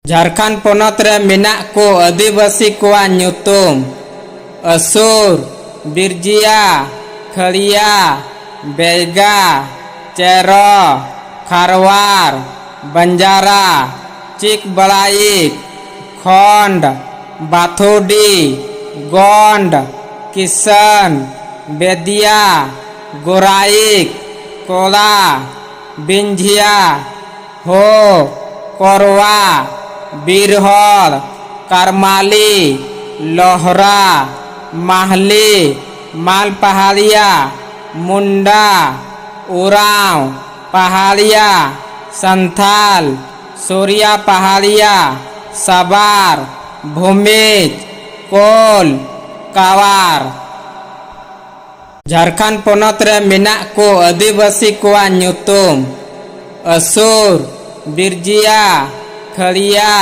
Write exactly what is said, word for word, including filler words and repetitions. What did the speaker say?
ᱡᱷᱟᱲᱠᱷᱚᱸᱰ ᱯᱚᱱᱚᱛ ᱨᱮ ᱢᱮᱱᱟᱜ ᱠᱚ ᱟᱹᱫᱤᱵᱟᱹᱥᱤ ᱠᱚᱣᱟᱜ ᱧᱩᱛᱩᱢ: ᱟᱹᱥᱩᱨ, ᱵᱤᱨᱡᱤᱭᱟ, ᱠᱷᱟᱹᱲᱤᱭᱟ, ᱵᱮᱭᱜᱟ, ᱪᱮᱨᱚ, ᱠᱷᱟᱨᱣᱟᱨ, ᱵᱟᱧᱡᱟᱨᱟ, ᱪᱤᱠᱵᱟᱲᱟᱭᱤᱠ, ᱠᱷᱚᱸᱰ, ᱵᱟᱛᱷᱩᱰᱤ, ᱜᱚᱸᱰ, ᱠᱤᱥᱟᱹᱱ, ᱵᱮᱫᱤᱭᱟ, ᱜᱳᱨᱟᱭᱤᱠ, ᱠᱚᱞᱟ, ᱵᱤᱧᱡᱷᱤᱭᱟ, ᱦᱳ, ᱠᱚᱨᱣᱟ, ᱵᱤᱨᱦᱚᱲ, ᱠᱟᱨᱢᱟᱞᱤ, ᱞᱚᱦᱨᱟ, ᱢᱟᱦᱞᱤ, ᱢᱟᱞᱯᱟᱦᱟᱲᱤᱭᱟ, ᱢᱩᱱᱰᱟ, ᱩᱨᱟᱸᱣ, ᱯᱟᱦᱟᱲᱤᱭᱟ, ᱥᱟᱱᱛᱷᱟᱞ, ᱥᱳᱨᱤᱭᱟ ᱯᱟᱦᱟᱲᱤᱭᱟ, ᱥᱟᱵᱟᱨ, ᱵᱷᱩᱢᱤᱡᱽ, ᱠᱳᱞ, ᱠᱟᱣᱟᱨ᱾ ᱡᱷᱟᱲᱠᱷᱚᱸᱰ ᱯᱚᱱᱚᱛ ᱨᱮ ᱢᱮᱱᱟᱜ ᱠᱚ ᱟᱹᱫᱤᱵᱟᱹᱥᱤ ᱠᱚᱣᱟᱜ ᱧᱩᱛᱩᱢ: ᱟᱹᱥᱩᱨ, ᱵᱤᱨᱡᱤᱭᱟ, ᱠᱷᱟᱹᱲᱤᱭᱟ,